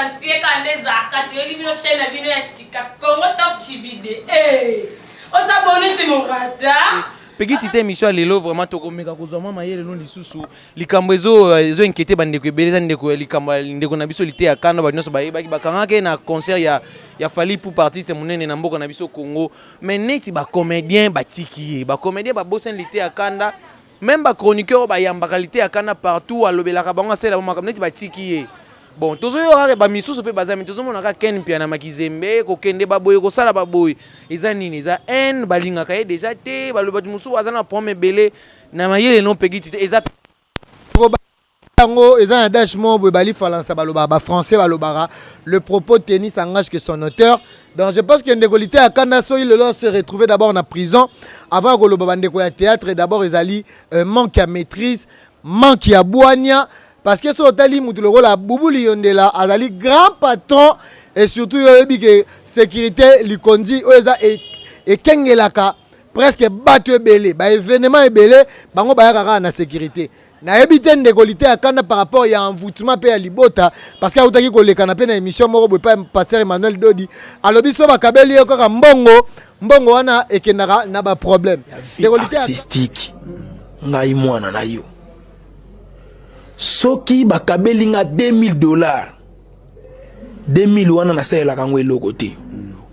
entier kaka nde ezalaka toyeli bino chaîne na bino ya sika Congo Top TV de eh osabone te morata. Peki tite émission ya lelo vraiment tokomeka kozwa mwa mayele no lisusu likambo ezo ezo inquiéter bandeko ebele eza ndeko ya likambo ya ndeko na biso liteya kanda bato nyonso bayebaki bakangaki ye na concert ya ya Fally Ipupa artiste monene na mboka na biso Congo. Mais neti ba comédien batiki ye, ba comédien babosani liteya kanda, même ba chroniqueur oyo bayambaka liteya kanda partout alobelaka bango asalela bango makambo neti batiki ye. Bon, tozoyoka kaka ba misusu mpe baza, mais tozomona kaka Ken Mpiana Makizembe kokende baboye kosala baboye, eza nini? Eza haine, balingaka ye deja te, balobi bato mosusu baza na problème ebele na mayele no Peggy Tite eza Yango eza na dash moko boye bali falansa balobaka ba français balobaka le propos tennis engage que son auteur. Donc je pense que ndeko Liteya Kanda soki lelo se retrouver d'abord na prison avant ya koloba bandeko ya théâtre d'abord ezali manque ya maîtrise, manque ya bwania, parce que soki otali mutu lokola Bubu Liyondela azali grand patron et surtout yo oyebi ke sécurité likonzi oyo eza ekengelaka presque bato ebele ba événement ebele bango bayaka kaka na sécurité. Nayebi te ndeko Liteya Kanda par rapport ya envoûtement mpe ya libota, parce que autaki kolekana mpe na émission moko boye pa pasteur Emmanuel Dodi, alobi so bakabeli ye kaka mbongo, mbongo wana ekendaka na ba problème. Ndeko Liteya artistique, ngai mwana na yo, soki bakabeli nga 2000 $, 2000 wana nasalelaka yango eloko te.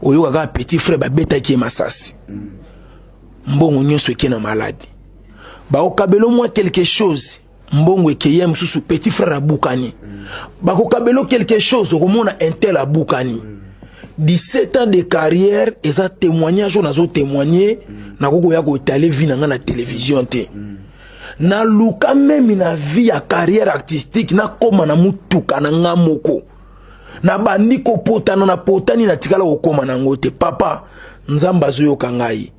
Oyoka kaka petit frère babetaki ye masasi, mbongo nyonso eke na maladi. Bakokabela mwa quelque chose, mbongo ekeye mosusu, petit frère abukani. Bakokabela quelque chose, okomona intel abukani. 17 ans de carrière eza témoignage oyo nazotémoigne. Nakoki koya koétaler vie na ngai na télévision te. Naluka même na vie ya carrière artistique nakóma na mutuka na nga moko, nabandi kopotana, napotani, natikala kokóma nango te. Papa, Nzambe azoyoka ngai.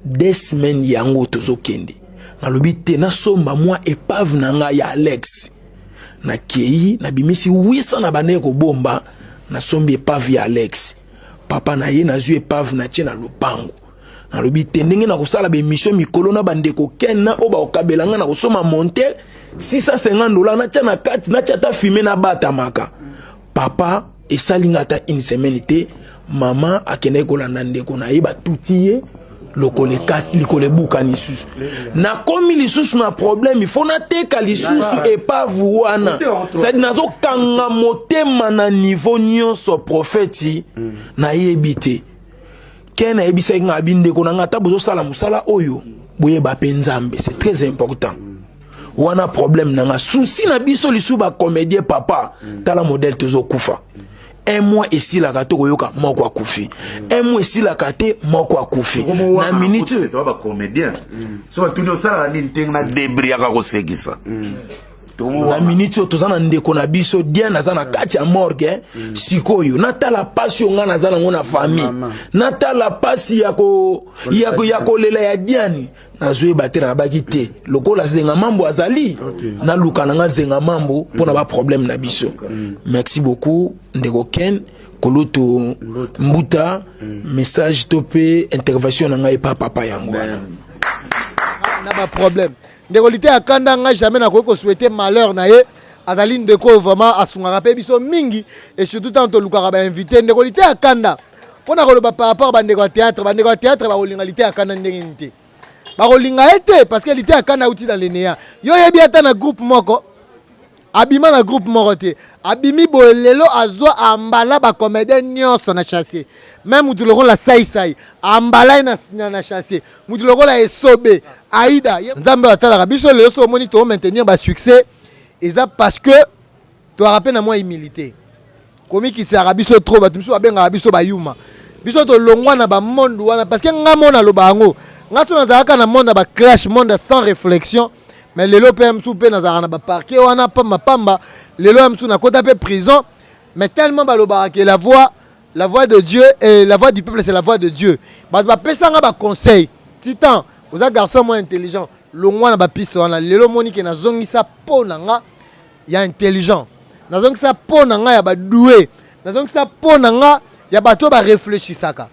2 semaines yango tozokende, nalobi te nasomba mwa épave na ngai ya Alex. Nakei, nabimisi 800 na bandeki kobomba, nasombi épave ya Alex. Papa na ye, nazwi épave, natie na lopango. Nalobi te ndenge nakosala baémission mikolo na bandeko ken na oyo bakokabela ngai, nakosomba montel 650 $, natya na kati, natya ata fume, nabatamaka. Papa, esali nga ata une semaine te, mama akendaki kolanda ndeko na ye, batuti ye lokolo likolo ebukani. Lisusu nakomi lisusu na problème, il faut nateka lisusu épave wana. Sadi nazokanga motema na niveau nyonso. Profeti, nayebi te ke nayebisaki nga abi ndeko na nga, ata bozosala mosala oyo, boyeba mpe Nzambe, c'est très important. Wana problème na nga, souci na biso lisusu bacomédien. Papa, tala modèle tozokufa. Un mois esilaka te, koyoka moko akufi. Un mois esilaka te, moko akufi na minute oyo. Bacomédien so batuni osalaka nini, ndenge na debriaka kosekisa. Na minute oyo toza na ndeko na biso Diane, aza na kati ya morgue. Sikoyo natala pasi oyo ngai naza nango na famille, natala pasi ya kolela ya Diane, nazoyeba te. Nabaki te lokola Zenga Mambo azali, naluka na nga Zenga Mambo mpo na baproblème na biso. Merci beaucoup ndeko Ken Kolutu Mbuta. Message to mpe intervention na ngai epa papa yango wana. Na baproblème ndeko Liteya Kanda, ngai jamais nakoki kosouhaiter malheur na ye. Azali ndeko oyo vraiment asungaka mpe biso mingi et surtout ntango tolukaka bainvité. Ndeko Liteya Kanda, mpo na koloba par rapport bandeko ya théâtre, bandeko ya théâtre bakolinga Liteya Kanda ndenge nini te? Bakolinga ye te parce que Liteya Kanda auti na lenea. Yo oyebi ata na groupe moko abima na groupe moko te. Abimi boye lelo, azwa ambala bacomédien nyonso na chasse, même mutu lokola Saisai ambala ye na chasse, mutu lokola Esobe Aida. Nzambe oyo atalaka biso lelo, so omoni tomaintenir basuccès, eza parce que toyaka mpe na mwa humilité. Komikisaka biso trop, bato mosusu babengaka biso bayuma. Biso tolongwa na bamonde wana parce que nga mo naloba yango, nga so nazalaka na monde ya baclash, monde ya sans réflexion. Mais lelo mpe mosusu mpe nazalaka na baparquet wana pamba pamba. Lelo ya mosusu nakota mpe prison, mais tellement balobaka ke la voix de Dieu et la voix du peuple, c'est la voix de Dieu. Bato bapesanga baconseil: "Titan, oza garçon mwa intelligent, longwa na bapiste wana." Lelo omoni ke nazongisa mpo na nga ya intelligent, nazongisa mpo na nga ya badoué, nazongisa mpo na nga ya bato oyo barefléchisaka.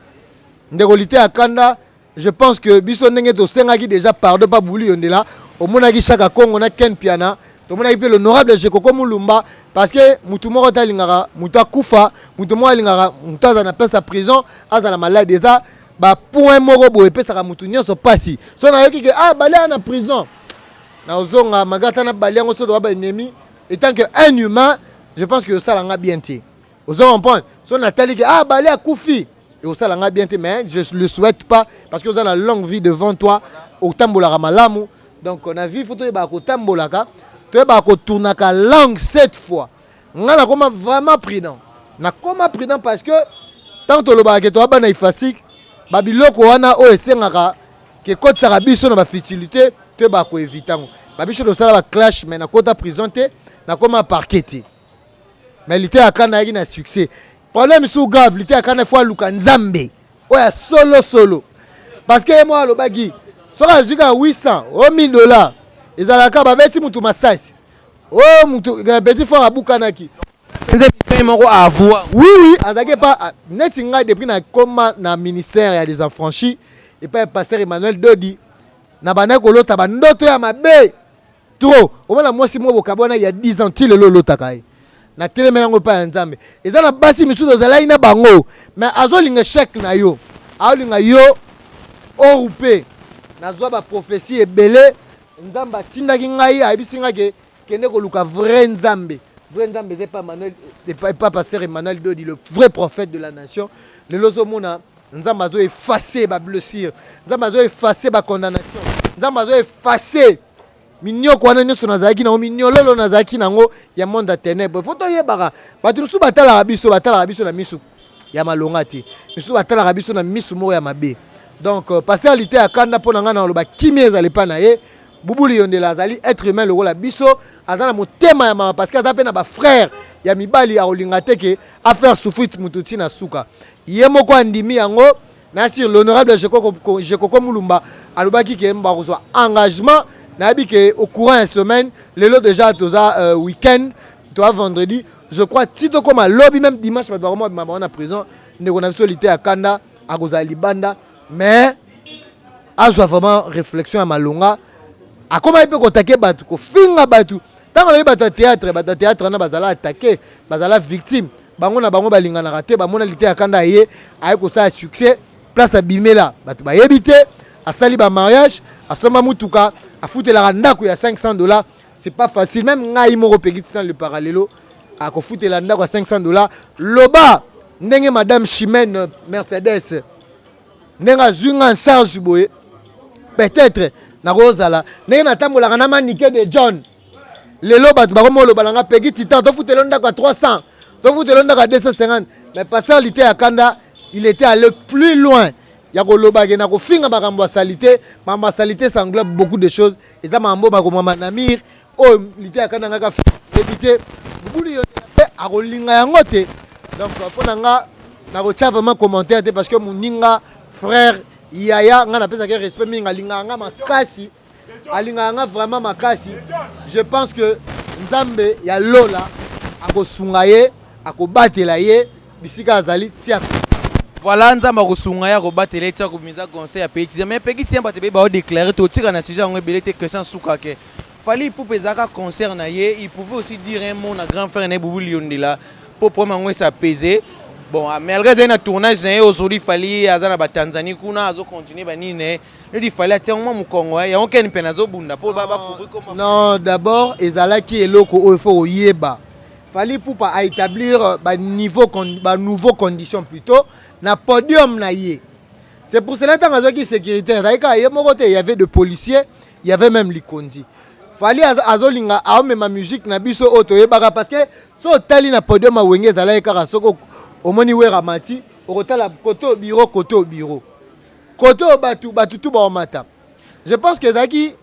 Ndeko Liteya Kanda, je pense que biso ndenge tosengaki déjà pardon pa Buli Yondela, omonaki Chaka Congo na Ken Piana. Tomonaki mpe l'honorable Jekoko Mulumba, parce que mutu moko te alingaka mutu akufa, mutu moko alingaka mutu azala na place ya prison, azala malade. Eza bapoint moko boye epesaka mutu nyonso mpasi. So nayoki ke ah, bale na prison, nazonga magata na bale yango, so toba baennemi etant que un humain, je pense que osala nga bien te. Ozo comprendre? So natali ke ah, bale akufi, osala nga bien te, mais je le souhaite pas, parce que oza na longue vie devant toi, otambolaka malamu. Donc na vie, faut toyebaka kotambolaka, toyebaka kotournaka langue cette fois. Nga nakoma vraiment prudent, nakoma prudent, parce que tant tolobaka ke toya bana ifasike, babiloko wana oyo esengaka ke ekotisaka biso na bafutilité, toyebaka koevite yango. Babiso tosala baclash, mais nakota prison te, nakoma parquet te. Mais Liteya Kanda ayaki na succès. Problème su grave, Liteya Kanda faut aluka Nzambe oyo ya solo solo, parce que ye moko alobaki soki azwi kaka 800 o 1000 $, ezalaka babeti mutu masasi o mutu petit frère abukanaki. Mpenza émission moko avoua. Oui, azalaki epa neti ngai. Depuis nakoma na ministère ya des Affranchis epai ya pasteur Emmanuel Dodi, na bandaki kolota bandoto ya mabe trop. Omona mwasi moko bokaba wana ya 10 ans, ti lelo olotaka ye. Natelemeli yango epai ya Nzambe. Eza na basi misusu ozalaki na bango, mais azolinga échec na yo, azolinga yo orupe. Nazwa baprophétie ebele. Nzambe atindaki ngai, ayebisi ngai ke kende koluka vrai Nzambe. Vrai Nzambe eza epa Emmanuel, epa pasteur Emmanuel Dodi, le vrai prophète de la nation. Lelo ozomona Nzambe azoefface bablessure, Nzambe azoefface bacondamnation, Nzambe azoefface minyoko wana nyonso nazalaki nango, minyololo nazalaki nango ya monde ya ténèbre. Faut toyebaka, bato mosusu batalaka biso, batalaka biso na misu ya malonga te, misusu batalaka biso na misu moko ya mabe. Donc pasteur Liteya Kanda, mpo na ngai na koloba, kimia ezali epa na ye. Bubuli Yondela azali être humain lokola biso, aza na motema ya mama, parce que aza mpe na bafrère ya mibali. Akolinga te ke afaire souffrir motu ntina suka. Ye moko andimi yango na sur l'honorable Jekoko Mulumba alobaki ke bakozwa engagement. Nayebi ke au courant ya semaine, lelo déjà toza week-end, toza vendredi, je crois ti tokóma lobi, même dimanche, bato bakoma bima bango na prison. Ndeko na biso Liteya Kanda akozala libanda, mais azwa vraiment réflexion ya malonga. Akomaki mpe kotake bato, kofinga bato. Ntango alobi bato ya théâtre, bato ya théâtre wana bazala attaqué, bazala victime. Bango na bango balinganaka te. Bamona Liteya Kanda ye aye kosala succès, place abimela bato bayebi te, asali bamariage, asomba mutuka, afutelaka ndako ya 500 $. C'est pas facile. Même ngai moko peki tina le parallelo akofutela ndako ya 500 $. Loba ndenge madame Chimène Mercedes, ndenge azwi nga en charge boye, peut-être nakozala ndenge natambolaka na Manike de John. Lelo bato bakoma oloba na nga: "Peki Titan, tofutela ndako ya 300, tofutela ndako ya 250." Mais pasteur Liteya Kanda, il était allé plus loin ya kolobake na kofinga makambo ya salité. Makambo ya salité, ça englobe beaucoup de choses. Eza makambo bakomama na mire oyo Liteya Kanda ngaka yebi te. Bubuli yo mpe akolinga yango te. Donc mpo na nga, nakotia vraiment commentaire te, parce que moninga, frère, yaya nga, napesaki respect mingi. Alingaka nga makasi, alingaka nga vraiment makasi. Je pense que Nzambe ya lola akosunga ye, akobatela ye bisika azali tia. Voilà, Nzambe akosunga ye, akobatela ye. Tia komisa conseil ya pays tia, mais peki tia bato ebele baodéclare. Totika na sujet yango ebele te. Question suka ke Fally Ipupa ezalaka concert na ye, il pouvait aussi dire un mot na grand frère na ye Bubu Liondela mpo problème yango esapese. Bon, malgré ezali na tournage na ye aujourd'hui, Fally aza na batanzanie kuna, azocontinue banini na ye. Neti Fally atia yango mwa mokongo yango keni mpe nazobunda mpo bacouvrir. Non, d'abord ezalaki eloko oyo faut koyeba. Fally Ipupa aétablir baniveau, banouveau condition plutôt na podium na ye. C'est pour cela, ntango azwaki sécurité, azalaki kaka ye moko te. Il y avait de policiers, il y avait même likondi. Fally azolinga aomema musique na biso oyo toyebaka, parce que so otali na podium ya Wenge, ezalaki kaka soki omoni Wera mati, okotala kote au bureau, kote au bureau, kote oyo bato bato tu baomata. Je pense que ezalaki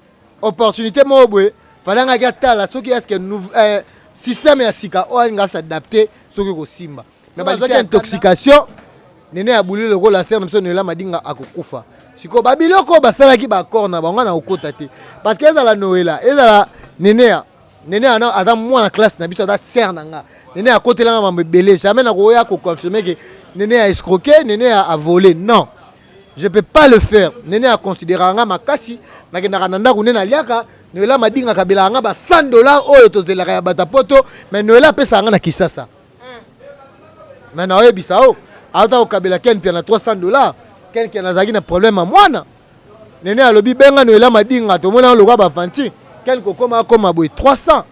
opportunité moko boye. Fally angaki atala soki est ce que système ya sika oyo alinga s'adapte, soki kosimba. Mais bazwaki intoxication nene ya buli lokola sere na biso Noela Madinga akokufa. Sikoyo babiloko oyo basalaki baaccord na bango na kokota te, parce que ezala Noela, ezala Neneya, Neneya aza mwana classe na biso, aza sere na nga. Nene akotelanga mambo ebele. Jamais nakoya koconfirme ke Nene a escroqué, Nene a volé. Non, je peux pas le faire. Nene aconsidéraka nga makasi. Nakendaka na ndako nde naliaka. Noela Madinga akabelaka nga ba 100 $ oyo tozelaka ya bato ya poto, mais Noela apesaka nga na Kisasa. Mais naoyebisa o aza kokabela Ken Pia na 300 $. Ken Pia nazalaki na problème ya mwana. Nene alobi benga Noela Madinga, tomoni yango lokwa bavanti Ken kokoma akoma boye 300.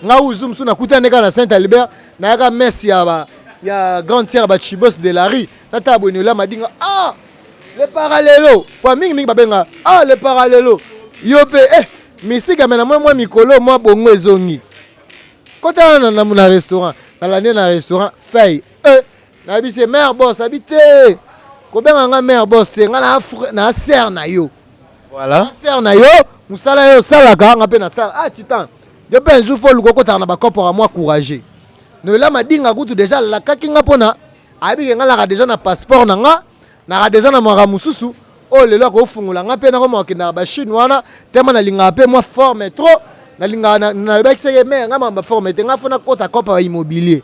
Nga uzu mosusu nakutani kaka na Saint Albert, nayaka messe ya ba ya grande sœur, ba Chibos de la rue. Natala boye Noela Madinga, ah, le paralelo po mingimingi babenga, ah, le paralelo yo mpe eh, misika me na mwa mwa mikolo mwa bongo ezongi kota na restaurant. Nalandi na restaurant feuille eh, nayebi se mare boss abi te kobenga nga mare boss te, nga na sœur na yo. Voilà. Sœur na yo, mosala yo osalaka, nga mpe nasala. Ah, titan, yo mpe un jour faut oluka okotaka na bakopora mwa courageux. Noela Madinga kutu déjà alakaki nga mpona ayebi ke nga naka déjà na passeport na nga, naka déjà na makambo mosusu oyo lelo akofungola nga mpe nakoma kokendaka bachine wana tema. Nalingaka mpe mwa forme trop, nalingaka nalobaki seke me nga makambo baforme te, nga faut nakota kopa ba immobilier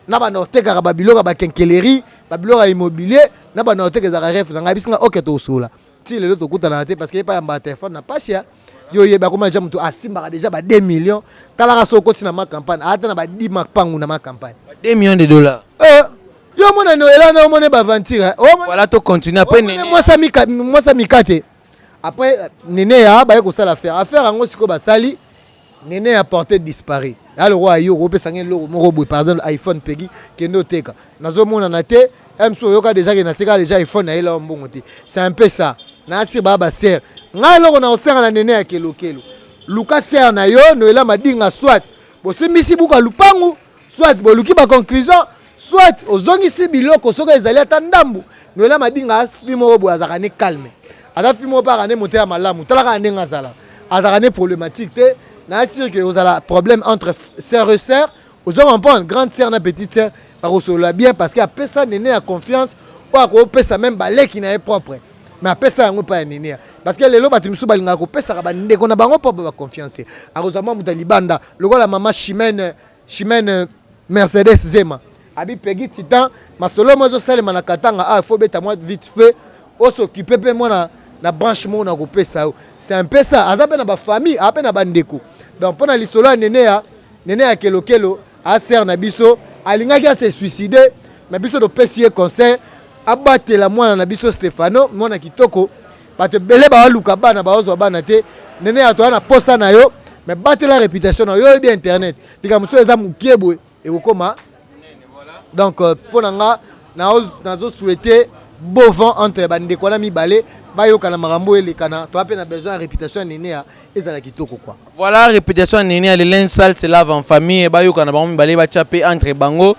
na banda kotekaka babiloko ya baquincaillerie, babiloko ya immobilier na banda koteka, ezalaka rêve na ngai. Bisinga oke tokosola ti lelo tokutanaka te parce que ye pa yambaka telefone na pasi ya yo oyeba akoma deja moto asimbaka deja ba 2 millions. Talaka so okoti na ma campagne, ata na ba 10 mapangu na ma campagne. 2 millions de dollars. Eh, yo omona Noela na omona baventure. Voilà, to continue après. Nene mwasa mikate, après nene ya baye kosala affaire, affaire yango sikoyo basali nene ya porté disparu. Ya lokwa yo okopesanga eloko moko boye, par exemple iPhone, pegi kende oteka, nazomonana te. Mso oyoka déjà ke nateka déjà iPhone, nayela mbongo te. C'est un peu ça naasir baya basere. Ngai eloko na kosenga na nene ya kelokelo, luka sœur na yo Noela Madinga, soit bosimbisi buka lupangu, soit boluki baconclusion, soit ozongisi biloko soki ezali ata ndambu. Noela Madinga afi moko boye, azalaka ne calme, aza fi moko mpe aka ne motema malamu. Talaka ndenge azala, azalaka ne problématique te. Naasir ke ozala problème entre sœur et sœur, ozo comprendre, grande sœur na petite sœur bakosolola bien parce que apesa nene ya confiance oyo akopesa même baleki na ye propre, mais apesa yango epai ya nene parce que lelo bato misusu balingaka kopesaka bandeko na bango propre baconfiance te. Akozwa mwa moto ya libanda lokola mama Chimene, Chimene Mercedes Zema abi Pegi Titan, masolo mo ezosalema na Katanga. Ah, faut beta mwa vite fait os'occupe mpe mwana na branche moko na kopesa yo. C'est un peu ça. Aza mpe na bafamille, aza mpe na bandeko. Donc mpo na lisolo ya nene, ya nene ya kelokelo, asœur na biso alingaki ase suicide, mais biso topesi ye conseil abatela mwana na biso Stefano, mwana kitoko. Bato ebele baoluka bana, baozwa bana te. Nene ya toya na posa na yo, mais batela réputation na yo. Oyebi internet, likambo mosusu eza mokie boye ekokoma. Donc mpo na nga nazosouhaite beau vent entre bandeko wana mibale, bayokana makambo oyo elekana. Toa mpe na besoin ya réputation ya nene ya ezala kitoko quoi. Voilà, réputation ya nene ya le linge sale se lave en famille. Bayokana bango mibale, batya mpe entre bango.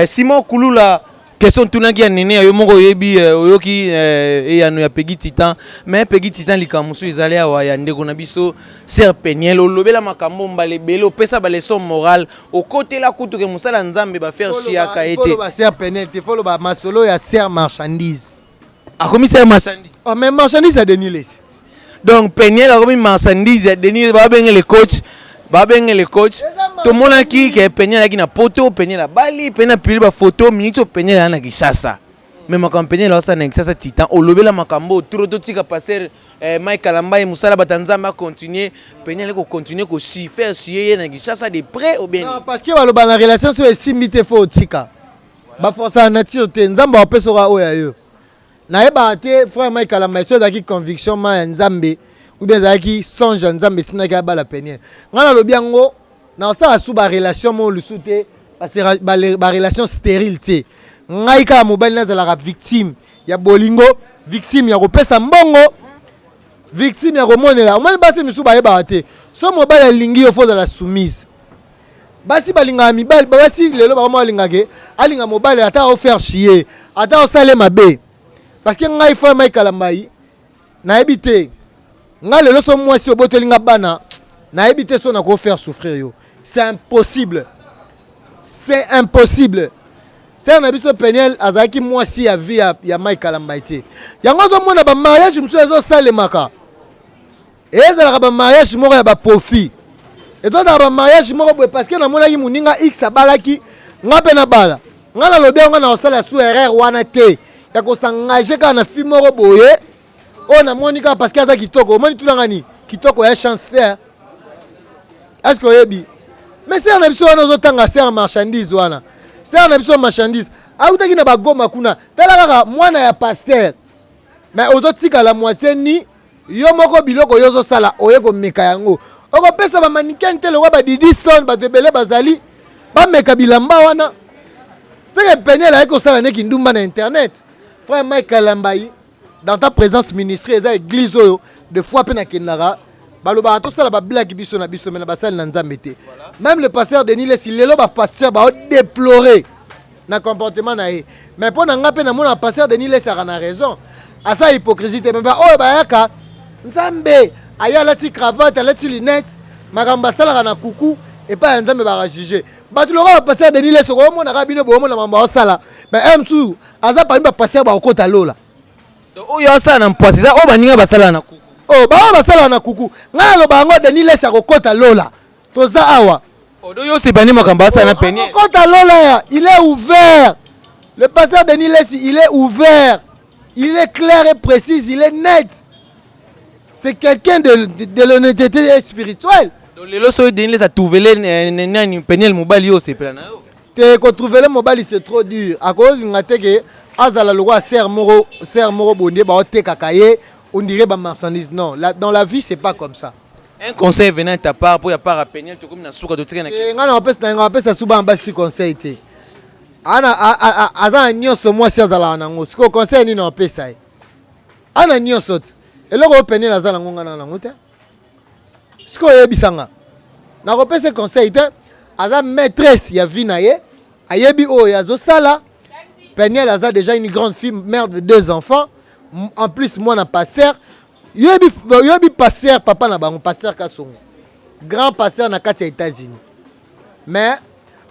Simon Kulula, question tunaki ya nene ya yo moko oyebi, oyoki eyano ya Pegi Titan. Mais Pegi Titan, likambo mosusu ezali awa ya ndeko na biso sœur Peniel. Olobela makambo mbala ebele, opesa baleçon morale, okotela kutu ke mosala Nzambe bafaire chiaka ye te. Foloba sœur Peniel te, foloba masolo ya sœur marchandise. Akomi sœur marchandise? Oh, mais marchandise ya Denis Lesi. Donc Peniel akomi marchandise ya Denis, babenge le coach, babenge le coach. Tomonaki ke Peniel alaki na poto, Peniel abali, Peniel apili bafoto miniti oyo Peniel aya na Kinshasa. Mais makambo Peniel aosala na Kinshasa, Titan, olobela makambo oyo tro. Totika pasteur Mike Kalamba ye mosala, bato ya Nzambe acontinue. Peniel ali kocontinue kofaire chier ye na Kinshasa de près ou bien? Non, parce que baloba na relation so esimbi te, faut otika. Baforsa nature te, Nzambe apesaka oyo ya yo. Nayebaka te frère Mike Kalamba so ezalaki conviction ma ya Nzambe ou bien ezalaki songe ya Nzambe etinaki abala Peniel. Ngai nalobi yango, nakosala su barelation moko lisusu te, barelation stérile te. Ngai kaka mobali nazalaka victime ya bolingo, victime ya kopesa mbongo, victime ya komonela. Omoni basi misusu bayebaka te, so mobali alingi yo, faut ozala soumise. Basi balingaka mibali, basi lelo bakoma balingaka alinga mobali ata ofaire chier, ata osale mabe. Parce que ngai frère Mike Kalambai nayebi te, ngai lelo so mwasi oboteli nga bana, nayebi te so nakofaire souffrir yo. C'est impossible, c'est impossible. Sœur na biso Peniel azalaki mwasi ya vie ya Mike Kalambai te. Yango ozomona bamariage mosusu ezosalemaka, ezalaka bamariage moko ya baprofit, ezozala bamariage moko boye parce que namonaki moninga x abalaki, nga mpe nabala. Nga nalobi yango, na kosala su erreur wana te ya kos'engager kaka na fille moko boye oyo namoni kaka parce que aza kitoko. Omoni, tunanga nini? Kitoko ya chance te. Est-ce que oyebi? Mais sœur na biso wana ozotanga sœur marchandise wana. Sœur na biso marchandise autaki na bagoma kuna. Tala kaka mwana ya pasteur. Mais ozotikala moitié ni yo moko biloko yo ozosala oye komeka yango. Okopesa ba mannequin te lokola ba Didi Stone bato ebele bazali bameka bilamba wana. Seke Peniel ayaki kosala nde kindumba na internet. Frère Mike Kalambayi dans ta présence ministrie eza église oyo de fois mpe nakendaka balobaka tosala bablague biso na biso me na basali na nzambe te. Même le pasteur Denis Lessi lelo bapasteur baodéplore na comportement na ye, mais mpo na nga mpe namona pasteur Denis Lessi aka na raison, aza hypocrisie te. Me baoyo bayaka nzambe aye alati cravate, alati lunette, makambo asalaka na kuku epai ya nzambe baka juge bato lokola bapasteur Denis Lessi. Okomonaka bino boomona mambo aosala, mais un mosusu aza parmi bapasteur bakokota lola. Oyo asala na mpwasi eza oyo baninga basalaka na kuku. Oyo baoyo basalaka na kuku, ngai naloba yango, Denis Lessi akokota lola. Toza awa. Odo yo osepani makambo asala na Peniel. Akokota lola ya, il est ouvert, le pasteur Denis Lessi, il est ouvert, il est clair et précis, il est net, c'est quelqu'un de l'honnêteté spirituelle. Donc lelo soki Denis Lessi atrouvele nani, Peniel, mobali, yo osepela na yo? Te, kotrouvele mobali, c'est trop dur. Akolinga te ke azala lokola sœur moko, sœur moko boye nde baotekaka ye, on dirait bamarchandise. Non, dans la vie, c'est pas comme ça. Un conseil venant de ta part pour ya part à Peniel, tokomi na suka, totika na ngai na bapesa na ngai bapesa su bana basi conseil te. Ana aza na nyonso mwasi azalaka nango. Sikoyo conseil nini apesa ye? Ana nyonso te. Eloko oyo Peniel aza nango, ngai na nango te. Sikoyo oyebisanga nakopesa conseil te. Aza maîtresse ya vie na ye, ayebi oyo azosala. Peniel aza déjà une grande fille, mère de deux enfants, en plus mwana pasteur. Yoyebi, yoyebi pasteur, papa na bango pasteur Kasongo, grand pasteur na kati ya États-Unis, mais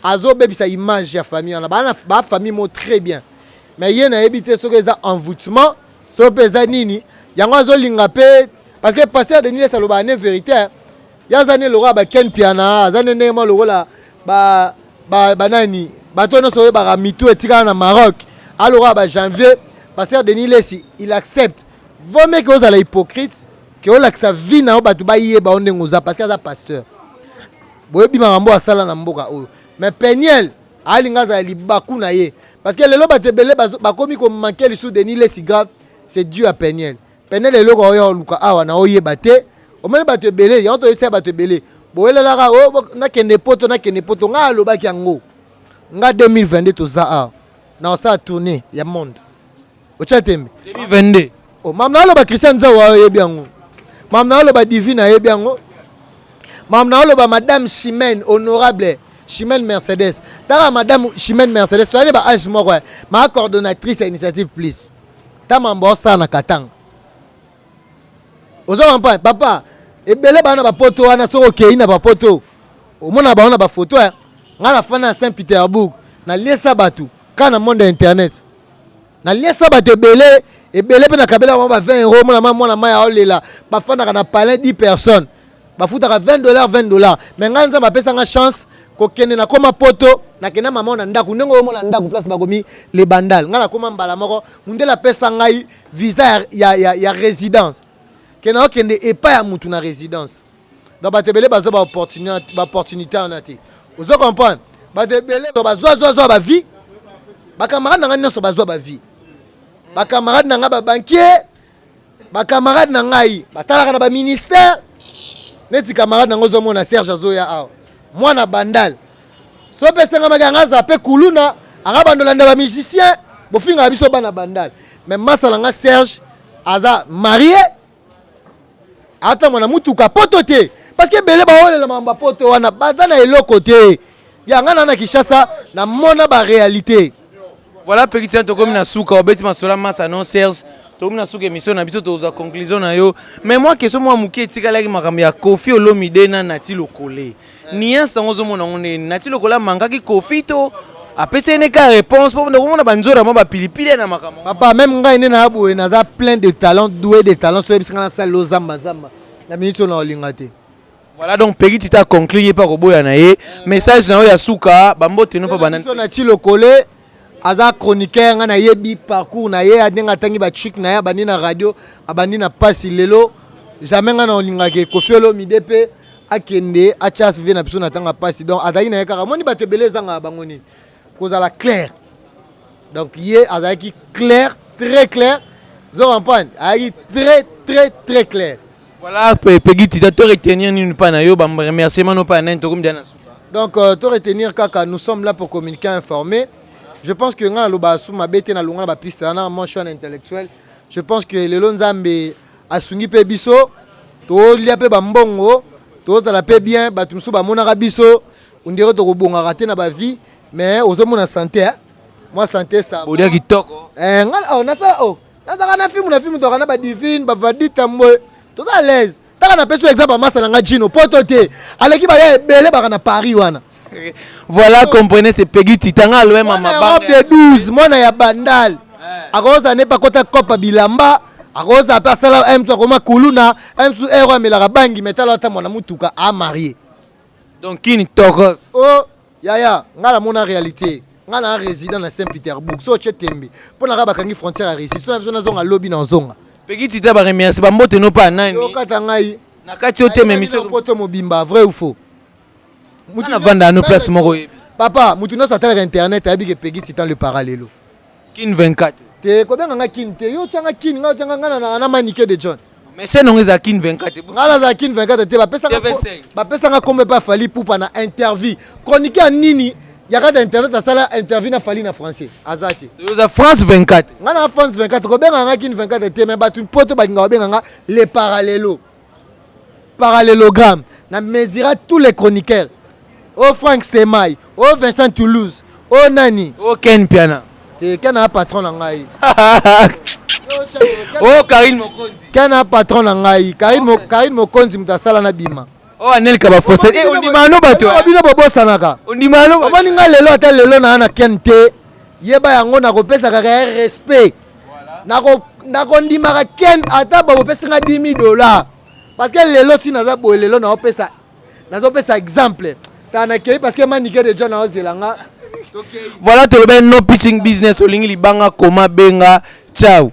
azobebisa image ya famille wana. Baa ba famille mo très bien, mais ye nayebi te soki eza envoûtement, soki mpe eza nini yango azolinga mpe, parce que pasteur Denis Lessi alobaka ne vérité. Ye aza ne lokola baken Piana, aza ne ndenge mwa lokola banani, bato nyonso oyebaka mitu etikala na Maroc, alokola bajanvier. Pasteur Denis Lessi, il accepte vaut mieux ke ozala hypocrite ke olakisa vie na yo, bato bayeba yo ndenge oza, parce que aza pasteur. Boyebi makambo asala na mboka oyo. Mais Peniel alinga azala libaku na ye, parce que lelo bato ebele bakomi komanquer lisusu Denis Lessi grave, c'est dû à Peniel. Peniel eloko oyo oluka awa na oyeba te. Omoni bato ebele yango, toyebisa bato ebele boyelelaka nakende poto, nakende poto. Ngai alobaki yango nga 2022, toza awa na osala tournée ya monde, otya tembe. 2022. Oh, mam na aloba Christian Nzau ayebi yango, mam na aloba Divine ayebi yango, mam na aloba madame Chimène, honorable Chimène Mercedes. Taka madame Chimène Mercedes, toyani ba age moko, ma coordonnatrice ya Initiative Plus. Ta mambo osala na Katanga, oza comprendre papa. Ebele bana bapoto wana, soki okei na bapoto omona bango na bafoto. Ngai nafanda na Saint Peterbourg, naliesa bato kaka na monde ya internet, naliesa bato ebele ebele mpe nakabela bango ba 20 euro. Mona ma mwana mai aolela, bafandaka na palin 10 personnes, bafutaka 20 dollars, 20 dollars. Mais ngai Nzambe apesanga chance kokende, nakoma poto, nakenda mama na ndako ndenge oyomona ndako place bakomi le Bandal. Ngai nakoma mbala moko, mundele apesa ngai visa ya résidence ke naokende epai ya mutu na résidence. Donc bato ebele bazwa baopportunité wana te, ozo comprendre? Bato ebele bazwazwazwa bavie, bacamarade na ngai nyonso bazwa bavie, bacamarade na ngai babanquier, bacamarade na ngai batalaka na baministère. Neti camarade nango ozomona Serge azoya awa, mwana Bandal, so mpe esengamaki anga azala mpe kuluna, anga bandolanda bamusicien bofingaka biso bana Bandal. Mais masa na nga Serge aza marie, atambola na mutuka poto te, parce que ebele baolela makambo ya poto wana baza na eloko te. Yanga na Kinshasa namona baréalité. Voilà, petit tia, tokomi na suka. Obeti masolo masa non Serge, tokomi na suka émission na biso, tozwa conclusion na yo. Mais moi, question mwa moke etikalaki, makambo ya Kofi Olomide na Nati Lokole, nuance yango ozomona yango ndeni? Nati Lokole amangaki Kofi to apesi ye neka réponse mpo nakomona banzora mwa bapilipili na makambo? Papa, même ngai nde na boye, naza plein de talent, doué de talent, so oyebisi ngai nasala ozambazamba na minute oyo na olinga te. Voilà, donc Pegi Tita conclure ye mpe akoboya na ye. Message na yo ya suka, bambote no mpo banani? Biso Nati Lokole aza chroniqueur, ngai nayebi parcours na ye, ndenge atangi bachic na ye, abandi na radio, abandi na pasi, lelo Jamais ngai na olingaka Koffi Olomide mpe akende atya vie na biso na ntango ya mpasi. Donc azalaki na ye kaka, moni bato ebele ezangaka bango nini? Kozala clair. Donc ye azalaki clair, très clair. Ozo comprendre? Azalaki très très très clair. Voilà, Peggy Tita, to retenir nini pa na yo, ba remerciement no pa na nini, tokomi na suka. Donc to retenir kaka, nous sommes là pour communiquer, informer. Je pense que nga naloba asu mabe te, nalonga na bapiste wana. Moi, je suis un intellectuel. Je pense que lelo Nzambe asungi mpe biso, tolia mpe bambongo, tozala mpe bien. Bato mosusu bamonaka biso ondire tokobongaka te na bavie, mais ozomona santé, hein? Moi, santé, ça va. Bolia kitoko. Eh, nga oh, nasala oh, nazalaka na filme, na filme tozalaka na badivine bavadita mboye, toza à l'aise. Taka napesi yo exemple, amasa na nga Jino poto te, aleki baya ebele baka na Paris wana. Voilà, comprenez, c'est Peggy Tita nga aloe mama. Mwana Europe de 12, mwana ya Bandal, akozala ne pakota kopa bilamba, akozala mpe asala msu, akoma kuluna msu ero, amelaka bangi, me tala ata mwana mutuka amarie. Donc kini tokos. O yaya, nga namona réalité. Nga na résident na Saint Peterbourg. So otie tembe mpo na kaka bakangi frontière ya Russie, so na biso nazonga lobi, na ozonga. Peggy Tita, ba remercie, bambote no pa nani? Okata ngai. Na kati yo te, mais mission. Poto mobimba, vrai ou faux? Nga navanda no place moko oyebi. Papa, mutu nyonso atalaka internet ayebi ke Peggy Titan le paralelo. Kin 24. Te, kobenga nga Kin te. Yo otyanga Kin, nga otyanga nga na Manike de John. Mais chaîne nango eza Kin 24. Nga nazala Kin 24 te. Bapesanga TV5. Bapesanga kombo epa Fally Ipupa na interview. Chronique ya nini ya kati ya internet asala interview na Fally na français? Aza te. Oza France 24. Nga na France 24. Kobenga nga Kin 24 te, mais bato poto balingaka babenga nga le parallelo, parallélogramme. Na mesura tous les chroniqueurs, o Frank Stemay, o Vincent Toulouse, o nani. O Ken Piana. Te, Ken na patron na ngai. O Karine Mokonzi. Ken na patron na ngai. Karine Mokonzi, moto asala na bima. O Anelka Bafose. Eh, ondima no bato. Bino bobosanaka. Ondima no. Omoni ngai lelo, ata lelo naa na Ken te, yeba yango, nakopesa kaka ya respect. Nakondimaka Ken ata bakopesi nga 10 000 $, parce que lelo ntina naza boye, lelo naopesa, nazopesa exemple. Ta nakei, parce que Manike de John aozela nga. Voilà, toloba no pitching business. Olingi libanga, koma, benga, ciao.